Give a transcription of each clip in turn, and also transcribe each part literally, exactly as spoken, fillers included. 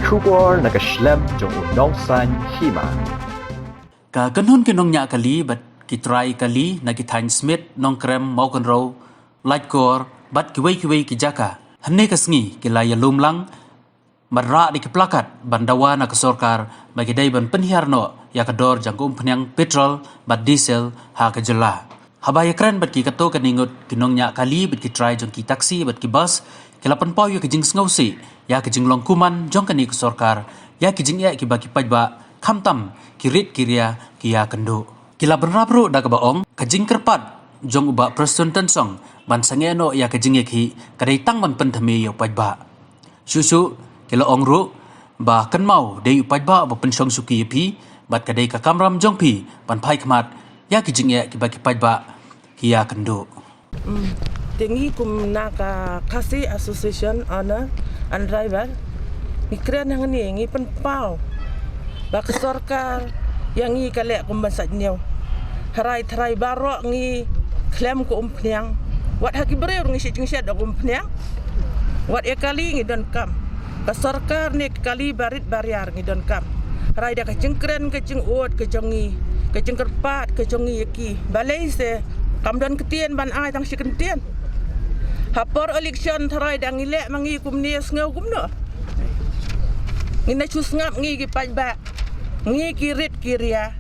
Khubor na ka shlem jong u nongsan hima. Ka kynhun ki nongñiah kali bad ki trai kali na ki thaiñ Smit, Nongkrem, Mawkynrew, Laitkor bad kiwei kiwei ki jaka hynne ka sngi ki la ïalum lang bad rah da ki plakat ban dawa na ka sorkar ba ki dei ban pynhiar noh ïa ka dor jong ka umphniang, petrol bad diesel ha ka jylla. Haba ïakren bad ki katto katne ngut, ki nongñiah kali bad ki trai jong ki taxi bad ki bus ki la pynpaw ïa ka jingsngewsih ïa ka jinglong kuman jong kane ka sorkar ïa ki jingeh kiba ki paidbah, khamtam ki rit ki ria ki ïakynduh. Ki la bynrap ruh da kaba ong ka jingkyrpad jong u Bah Prestone Tynsong ban sangeh noh ïa ka jingïakhih ka dei tang ban pynthame ïa u paidbah. Shuh shuh ki la ong ruh ba kynmaw dei u paidbah ba pynshong shuki ïa phi bad ka dei ka kamram jong phi ban phai khmat ïa ki jingeh kiba ki paidbah ki ïakynduh. Hmm. Te ngi kum na ka Khasi Association Owner and Driver, ngi kren hangne, ngi pynpaw ba ka sorkar ïa ngi ka leh kum ban sait ñiew. Harai tharai baroh ngi khlem ka umphniang. Wat ha ki briew ngi shu jingshet da ka umphniang. Wat ïa kali ngi donkam. Ka sorkar ne ka kali barit bariar ngi donkam. Harai da ka jingkren ka jingud ka jong ngi, ka jingkyrpad ka jong ngi ïa ki. Balei se kam don ktien ban ai tang shi kyntien. Ha por election tharai da ngi leh ma ngi kumne, sngew kumno. Ngi na shu sngap ngi ki paidbah, ngi ki rit ki ria.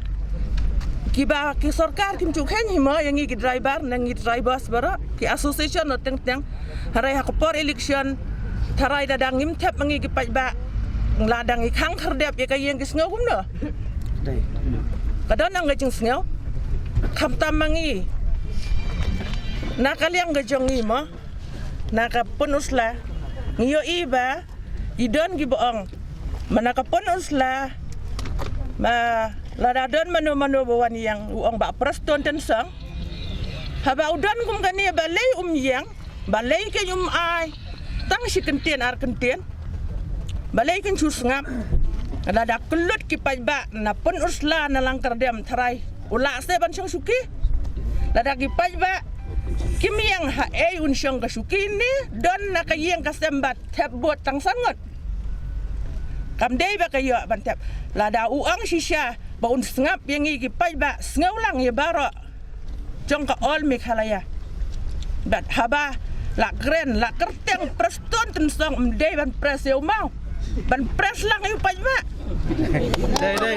Kiba ki sorkar kim ju kheiñ hi mo ïa ngi ki driver ne ngi drivers baroh, ki association ruh teng teng. Harai ha ka por election tharai da dang ngim thep ma ngi ki paidbah, la dang ngi khang khyrdep ïa ka ïing, ki sngew kumno. Ka don nang ka jingsngew. Khamtam ma ngi na ka liang ka jong ngi mo, na ka pun u sla, ngi ïohi ba i don kiba ong, mana ka pun u sla, ma lada don mano mano ba wan ïeng, u ong Bah Prestone Tynsong. Haba u don kum kane, balei um ïeng, balei kein um ai tang shi kyntien ar kyntien. Balei kein shu sngap. Lada kyllut ki paidbah na pun u sla na Langkyrdem tharai u lah se ban shong shuki. Lada ki paidbah kim ïeng ha ei un shong ka shuki ne, don na ka ïing ka sem ba thep vote tang san ngut. Kam dei ba ka ïoh ban thep. Lada u ong shisha ba un sngap ïa ngi ki paidbah, sngew lang ïa baroh jong ka All Meghalaya. Bad haba la kren, la kyrteng Prestone Tynsong, ym dei ban press ïa u maw, ban press lang ïa u paidbah. Dei, dei.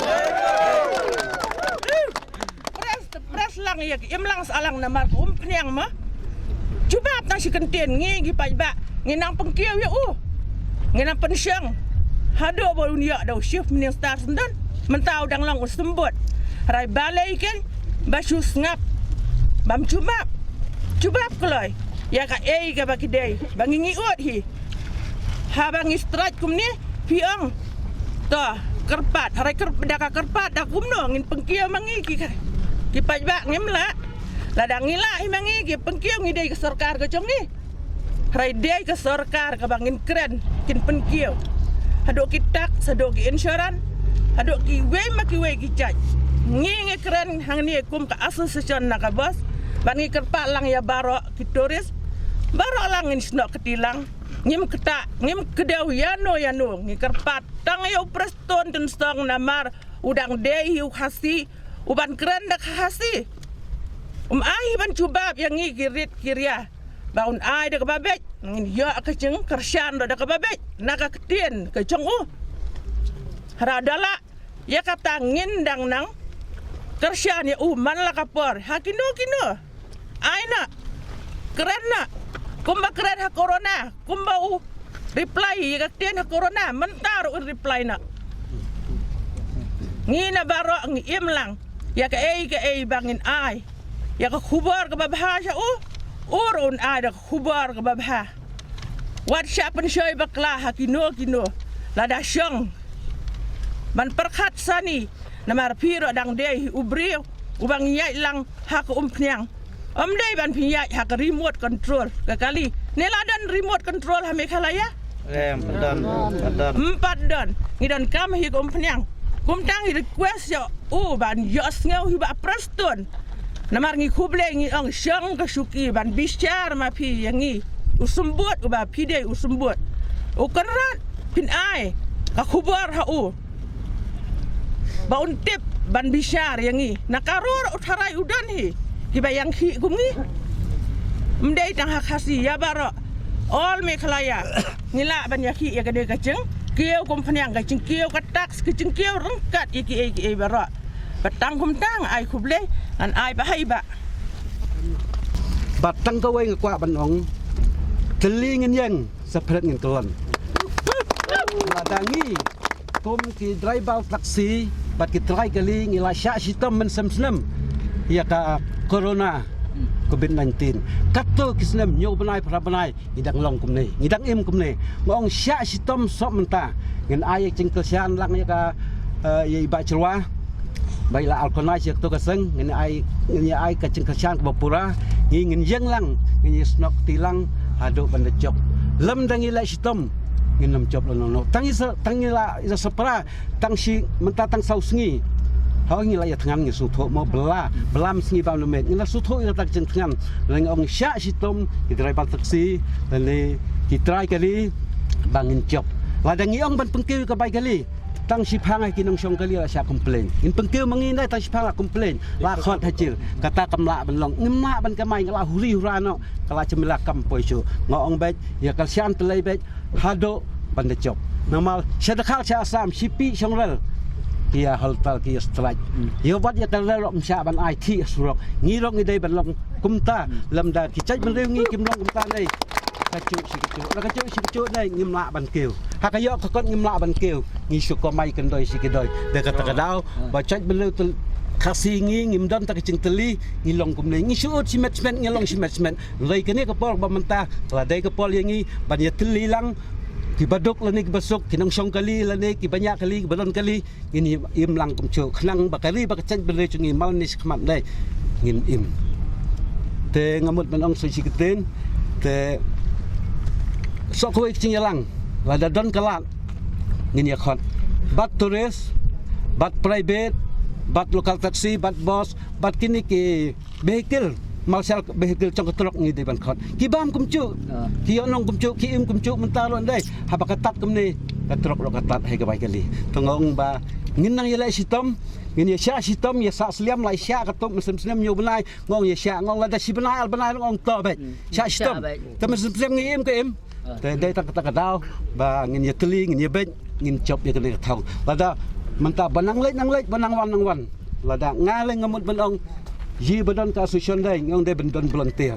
Press, press lang ïa ki, im lang sah lang namar ka umphniang ma. Jubab tang shi kyntien, ngi ki paidbah ngi nang pynkiew ïa u. Ngi nang pynshong haduh ba un ïoh da u Chief Minister syndon. Mynta u dang long u symbud. Harai balei kein ba shu sngap, bam jubab. Jubab kloi ïa kaei kaba ki dei ba ngi ngi ud hi. Haba ngi strike kumne, phi ong to kyrpad, harai kyrp-, da ka kyrpad da kumno, ngin pynkiew ma ngi ki, ki paidbah, ngim lah. Lada ngi lah hi ma ngi ki pynkiew, ngi dei ka sorkar ka jong ngi. Harai dei ka sorkar kaba ngin kren kin pynkiew. Haduh ki tax, haduh ki insurance, haduh kiwei ma kiwei ki jait. Ngi ngi kren hangne kum ka association na ka bus, ban ngi kyrpad lang ïa baroh ki tourist. Baroh lang ngin snoh kti lang. Ngim ktah, ngim kdew ïano ïano, ngi kyrpad tang ïa u Prestone Tynsong namar u dang dei hi u Khasi, u ban kren da ka Khasi. Um ai hi ban jubab ïa ngi ki rit ki ria ba un ai da kaba beit, ngin ïoh ka jingkyrshan da kaba beit na ka ktien ka jong u. Hara da lah ïa kata ngin dang nang kyrshan ïa u man la ka por ha kino kino. Ai na, kren na, kumba kren ha corona, kumba u reply ïa ka ktien ha corona, mynta ruh u reply na. Ngi na baroh ngi im lang ïa kaei kaei ba ngin ai ïa ka khubor kaba bha sha u, u ruh un ai da ka khubor kaba bha. Wat shah pynshoi bakla ha kino kino. Lada shong ban pyrkhat sani, namar phi ruh dang dei hi u briew uba ngi ïaid lang ha ka umphniang. Ym dei ban phi ïaid ha ka remote control ka kali. Ne la don remote control ha Meghalaya? Em, pat don, pat don. Em, pat don. Ngi donkam hi ka umphniang. Kumta ngi request ïa u ban ïohsngew hi Bah Prestone. Namar ngi khublei, ngi ong shong ka shuki ban bishar ma phi ïa ngi. U symbud uba phi dei u symbud. U Conrad, phin ai Ka khubor ha u ba un tip ban bishar ïa ngi. Na ka ror u tharai u don hi kiba ïang khih kum ngi. Ym dei tang ha Khasi, ïa baroh all Meghalaya ngi lah ban ïa khih ïa kane ka jingkiew kum pynïang, ka jingkiew ka tax, ka jingkiew ryngkat ïa kiei kiei baroh. Ba tang kumta nga ai khublei, ngan ai ba hai ba. Ba tang kawei nga kwah ban ong, tylli ngin ïeng, separate ngin kyllon. Lada ngi kum ki driver taxi bad ki trai kali ngi la shah shitom mynshem snem ïa ka corona covid nineteen. Katto ki snem, hynñiew bnai, phra bnai, ngi dang long kumne, ngi dang im kumne. Nga ong shah shitom sop mynta. Ngin ai jingkyrshan lang ïa ka, eh, ïa i Bah Jyrwa ba i la organise ïa kato ka seng. Ngin ai, ngin ai ka jingkyrshan kaba pura. Ngi, ngin ïeng lang, ngin ïasnoh kti lang haduh ban da jop. Lymda ngi leh shitom, ngin ym jop lano lano. Tang ngi sa, tang ngi la, la sa pra, tang shi, mynta tang saw sngi. Hooid, ngi la ïa thngan, ngi sngewthuh mo, bylla, bylla mynsngi bam lymmet. Ngi la sngewthuh ïa kata ka jingthngan. Lada ngi ong shah shitom, ki driver taxi lane ki trai kali, ba ngin jop. Lada ngi ong ban pynkiew ïa ka bai kali, tang shiphang ha ki nongshong kali la shah complain. Ngin pynkiew ma ngi, nai tang shiphang la complain, la khot ha jil. Kata kam lah ban long. Ngim lah ban kamai, nga la huri hura noh. Ka la jemila kam poi shuh. Nga ong beit, ïa ka shan tylli beit haduh ban da jop. Namar sha dkhar sha Assam, shipi shong rel, ki ïa haltar, ki ïa strike. Ïa wat ïa ka rel ruh ym shah ban ai, thih surok. Ngi ruh ngi dei ban long kumta. Lymda ki jaitbynriew ngi kim long kumta ne. Ka juh shi ka juh, la ka juh shi ka juh ne ngim lah ban kiew. Ha ka ïoh ka kot ngim lah ban kiew. Ngi shu kamai kyndoi shi kyndoi. Te kata ka daw ba jaitbynriew te Khasi ngi ngim don ta ka jingtylli, ngi long kumne. Ngi shu ud shimet shimet, ngi long shimet shimet. Hynrei kane ka por ba mynta la dei ka por ïa ngi ban ïa tylli lang, kiba duk lane kiba suk, ki nongshong kali lane kiba ñiah kali, kiba don kali, ngin im, im lang kumjuh. Khnang ba ka ri bad ka jaitbynriew jong ngi mal ne shakhmat ne ngin im. Te nga mut ban ong sa shi kyntien, te shu kawei ka jingïalang, lada don ka lad ngin ïa khot. Bad tourist, bad private, bad local taxi, bad bus, bad kine ki vehicle, commercial vehicle jong ka trok ngi dei ban khot. Ki bam kumjuh, ki ïoh nong kumjuh, ki im kumjuh, mynta ruh dei. Haba ka tat kumne, ka trok ruh ka tat ha ka bai kali. Te nga ong ba ngin nang ïaleh shitom, ngin ïa shah shitom, ïa sah sliam, la ïa shah katto mynshem snem, hynñiew bnai, nga ong ïa shah, nga ong lada shi bnai ar bnai, nga ong to beit. Shah shitom. Te mynshem snem ngi im ka im. Te dei tang kata ka daw ba ngin ïa tylli, ngin ïa beit, ngin jop ïa kane ka thong. Lada mynta ba nang leit nang leit, ba nang wan nang wan. Lada nga lei nga mut ban ong, ïa ba don ka association dei, nga ong dei ban don volunteer.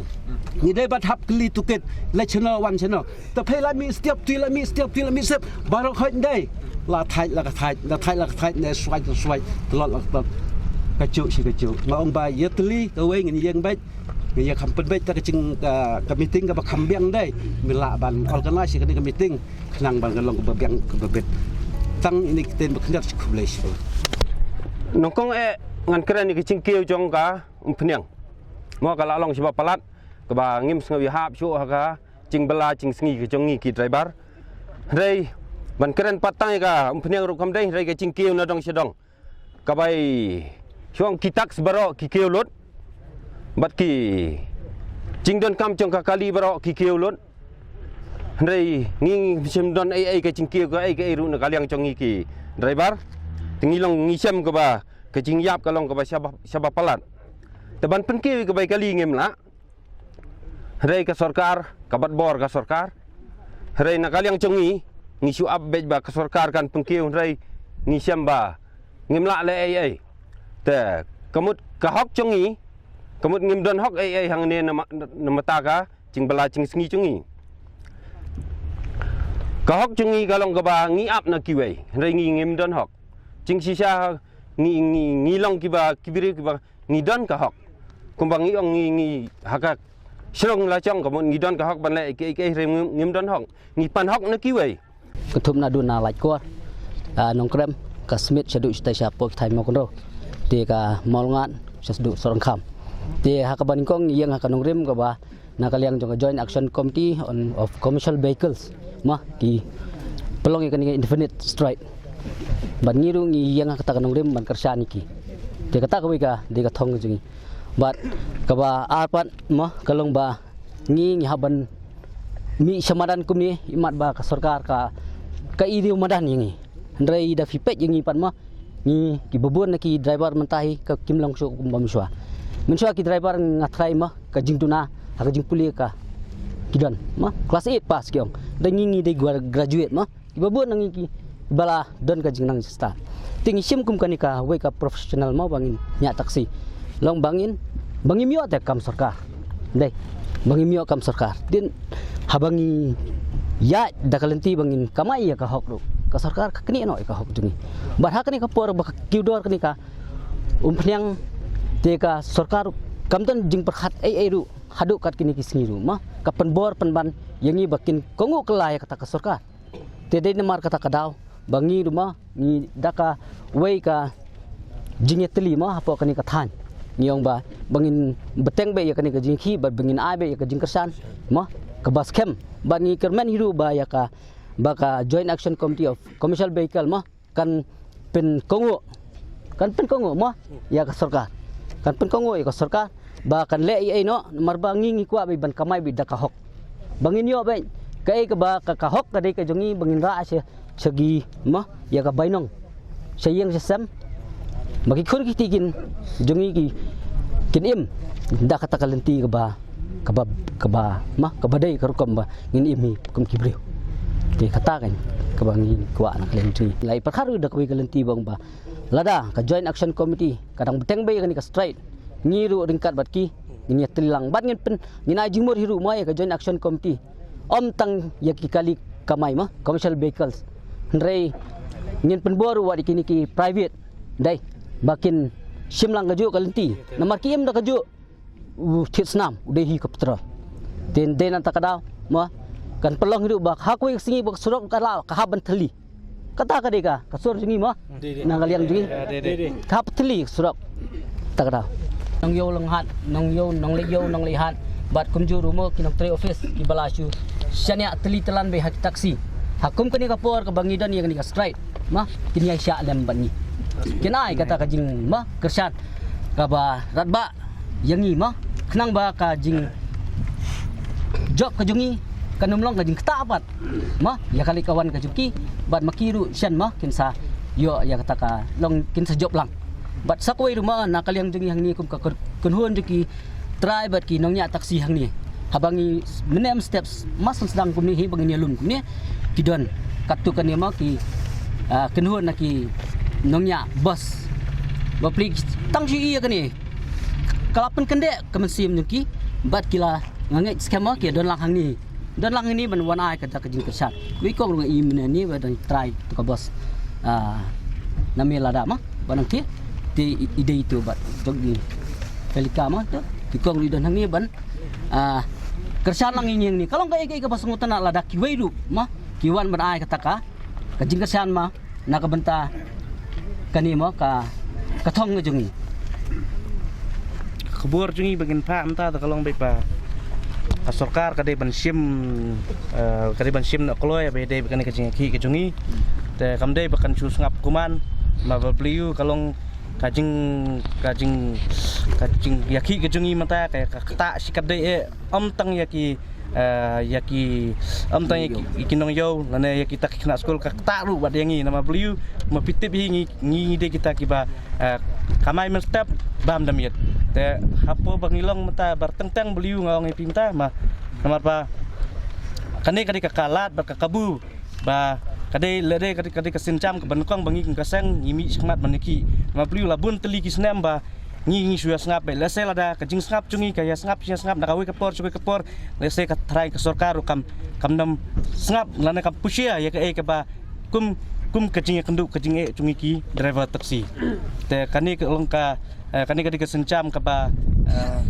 Ngi dei ban hap kylli tohkit, leit shano wan shano. Te phi la mih stiap, ti la mih stiap, ti la mih stiap, baroh khoit dei. La thait la ka thait, la thait la ka thait, ne swait la swait, tlot la tlot. Ka juh shi ka juh. Nga ong ba ïa tylli kawei, ngin ïeng beit. Ngi ïa kham pynbeit ta ka jing, ka, ka meeting kaba kham biang dei. Ngi lah ban organise ïa kane ka meeting khnang ban ka long kaba biang kaba bit. Tang ine ki ktien ba khyndiat, khublei shibun. Nyngkong eh ngan kren ïa ka jingkiew jong ka Umphniang. Mo ka la long shibun palat kaba ngim sngew ïahap shuh ha ka jingbylla jingsngi ka jong ngi ki driver. Hynrei ban kren pat tang ïa ka Umphniang ruh kam dei, hynrei ka jingkiew na dong sha dong. Kaba i shong ki tax baroh ki kiew lut. Bad ki jingdonkam jong ka kali baroh ki kiew lut. Hynrei ngi ngim shym don ei ei ka jingkiew kaei kaei ruh na ka liang jong ngi ki driver. Te ngi long ngi shem kaba ka jingïap ka long kaba shaba, shaba palat. Te ban pynkiew ïa ka bai kali ngim lah. Hynrei ka sorkar, ka bat bor ka sorkar. Hynrei na ka liang jong ngi, ngi shu ap beit ba ka sorkar kan pynkiew, hynrei ngi shem ba ngim lah leh ei ei. Te ka mut ka hok jong ngi, ka mut ngim don hok ei ei hangne na ma-, na mata ka jingbylla jingsngi jong ngi. Ka hok jong ngi ka long kaba ngi ap na kiwei, hynrei ngi ngim don hok. Jingshisha ngi, ngi, ngi long kiba, ki briew kiba ngi don ka hok. Kumba ngi ong ngi, ngi ha ka shnong la jong ka mut ngi don ka hok ban leh kiei kiei, hynrei ngim, ngim don hok. Ngi pan hok na kiwei. Ka thup naduh na Laitkor, ah, Nongkrem, ka Smit shaduh shatai shapoh Thaiñ Mawkynrew. Te ka Mawlngat shaduh Sohryngkham. Te ha kaba nyngkong ngi ïeng ha ka nongrim kaba na ka liang jong ka Joint Action Committee on, of Commercial Vehicles, ma, ki pynlong ïa kane ka indefinite strike. Bad ngi ruh ngi ïeng ha kata ka nongrim ban kyrshan ïa ki. Te kata kawei ka dei ka thong ka jong ngi. Bad kaba ar pat, ma, ka long ba ngi, ngi hap ban mih sha madan kumne, imat ba ka sorkar ka, ka i riew madan ïa ngi. Hynrei da phi peit ïa ngi pat ma, ngi kiba bun na ki driver mynta hi ka kim long shuh kumba mynshuwa. Mynshuwa ki driver nga tharai ma ka jingduna ha ka jingpule ka ki don ma class eight pass ki ong. Da ngi ngi dei gua-, graduate ma. Kiba bun na ngi kiba la don ka jingnang start. Te ngi shim kum kane kawei ka professional ma ba ngin ñiah taxi. Long ba ngin, ba ngim ïoh te kam sorkar. Dei, ba ngim ïoh kam sorkar. Te haba ngi ïaid da ka lynti ba ngin kamai ïa ka hok ruh, ka sorkar ka knieh noh ïa ka hok jong ngi. Bad ha kane ka por ba ka kiew dor kane ka umphniang, te ka sorkar kam don jingpyrkhat ei ei ruh haduh kat kine ki sngi ruh ma. Ka pynbor pynban ïa ngi ba kin kohnguh kylla ïa kata ka sorkar. Te dei namar kata ka daw ba ngi ruh ma ngi da kawei ka jingïatylli ma hapoh kane ka thaiñ. Ngi ong ba, ba ngin bteng beit ïa kane ka jingkhih bad ba ngin ai beit ïa ka jingkyrshan ma kaba skhem. Bad ngi kyrmen hi ruh ba ïa ka, ba ka Joint Action Committee of Commercial Vehicle ma kan pynkohnguh, kan pynkohnguh ma ïa ka sorkar. Kan pynkohnguh ïa ka sorkar ba kan leh ei ei noh, namar ba ngi ngi kwah beit ban kamai beit da ka hok. Ba ngin ïoh beit kaei kaba ka, ka hok ka dei ka jong ngi, ba ngin rah sha, sha ki ma ïa ka bainong, sha ïing sha sem, ba ki khun ki kti kin jong ngi ki, kin im da kata ka lynti kaba, kaba, kaba ma kaba dei ka rukom ba ngin im hi kum ki briew. Te kata kan kaba ngi kwah na ka liang jong ngi. Lai pyrkhat ruh da kawei ka lynti ba ong ba lada ka Joint Action Committee ka dang bteng beit ïa kane ka strike, ngi ruh ryngkat bad ki ngin ïatylli lang bad ngin pyn, ngin ai jingmut hi ruh ma ïa ka Joint Action Committee, ym tang ïa ki kali kamai ma commercial vehicles, hynrei ngin pynbor ruh wat ïa kine ki private, dei, ba kin shim lang kajuh ka lynti, namar ki im da kajuh u thied snam u dei hi ka petrol. Te dei nangta ka daw ma kan pynlong hi ruh ba ha kawei ka sngi ba ka surok ka la ka hap ban thylli. Kata ka dei ka, ka sur jong ngi ma. Dei, dei. Na ka liang jong ngi. Dei, dei. Ka hap thylli surok. Ta ka daw. Nongïew Nonghat, Nongïew, Nongleit Ïew, Nongleit Hat. Bad kumjuh ruh ma ki nongtrei office kiba la shu shaniah tylli tyllan beit ha ki taxi. Ha kum kane ka por kaba ngi don ïa kane ka strike ma kin ïai shah lem bad ngi. Kin ai kata ka jing ma kyrshan kaba radbah ïa ngi ma, khnang ba ka jingjop ka jong ngi kan ym long ka jingktah pat ma ïa ka leit ka wan ka jong ki. Bad ma ki ruh shen ma kin sa ïoh ïa kata ka long, kin sa jop lang. Bad sa kawei ruh ma na ka liang jong ngi hangne kum ka kyn-, kynhun jong ki trai bad ki nongñiah taxi hangne, haba ngi mynne mynstep ma sdang kumne hi ba ngin ïalum kumne, ki don katto katne ma ki, ah, kynhun na ki nongñiah bus. Bapli tang shu ïa kane ka la pynkyndeh ka mynsiem jong ki bad ki la, nga ngeit skhem ma ki don lang hangne. Don lang hangne ban wan ai kata ka jingkyrshan. Wei kong ruh nga i mynne ni ba dang trai tu ka bus. Ah, na me lada ma ba nang ki te i, i dei tu bad jong ki Kalika ma tu. Ki kong ruh i don hangne ban, ah, kyrshan lang i ngi hangne. Ka long kaei kaei kaba sngewtynnat lada kiwei ruh ma ki wan ban ai kata ka, ka jingkyrshan ma na ka bynta kane ma ka, ka thong ka jong ngi. Ka khubor jong ngi ba ngin phah mynta te ka long beit ba ka sorkar ka dei ban shim, eh, ka dei ban shim noh kloi ba dei ba kane ka jingïakhih ka jong ngi. Te kam dei ba kan shu sngap kumne ma ba bliu ka long ka jing, ka jing, ka jingïakhih ka jong ngi mynta ka, ka ktah shi katdei eh, ym tang ïa ki, eh, ïa ki, ym tang ïa ki, ïa ki nongïew lane ïa kita ki khynnah skul, ka ktah ruh bad ïa ngi, namar bliu ma phi tip hi ngi, ngi dei kita kiba, eh, kamai mynstep bam da miet. Te hapoh ba ngi long mynta ba teng teng bliu nga ong ïa phi mynta ma, namar ba kane ka dei ka, ka lad bad ka kabu ba ka dei lade ka dei, ka dei ka sienjam kaba nyngkong ba ngi kum ka seng ngi mih shakhmat ban ïakhih. Namar bliu la bun tylli ki snem ba ngi ngi shu ïa sngap beit. Lehse lada ka jingsngap jong ngi ka ïa sngap, ïa sngap na kawei ka por sha kawei ka por, lehse ka trai ka sorkar ruh kam, kam dang sngap lane kam pyrshah ïa kaei kaba kum, kum ka jingïakynduh ka jingeh jong ngi ki driver taxi. Te kane ka long ka, eh, kane ka dei ka sienjam kaba, eh,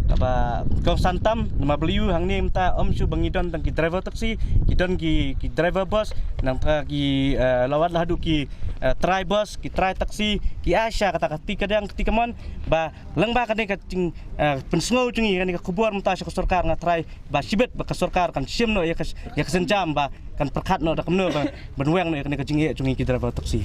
kaba kongsan tam, namar bliu hangne mynta ym shu ba ngi don tang ki driver taxi, ki don ki, ki driver bus, nangta ki, eh, la wat la haduh ki, eh, trai bus, ki trai taxi, ki ai sha kata ka kti kadiang kti kamon, ba lyngba kane ka jing, eh, pynsngew jong ngi kane ka khubor mynta sha ka sorkar nga trai ba shibit ba ka sorkar kan shim noh ïa ka, ïa ka sienjam ba kan pyrkhat noh da kumno ba ban weng noh ïa kane ka jingeh jong ngi ki driver taxi.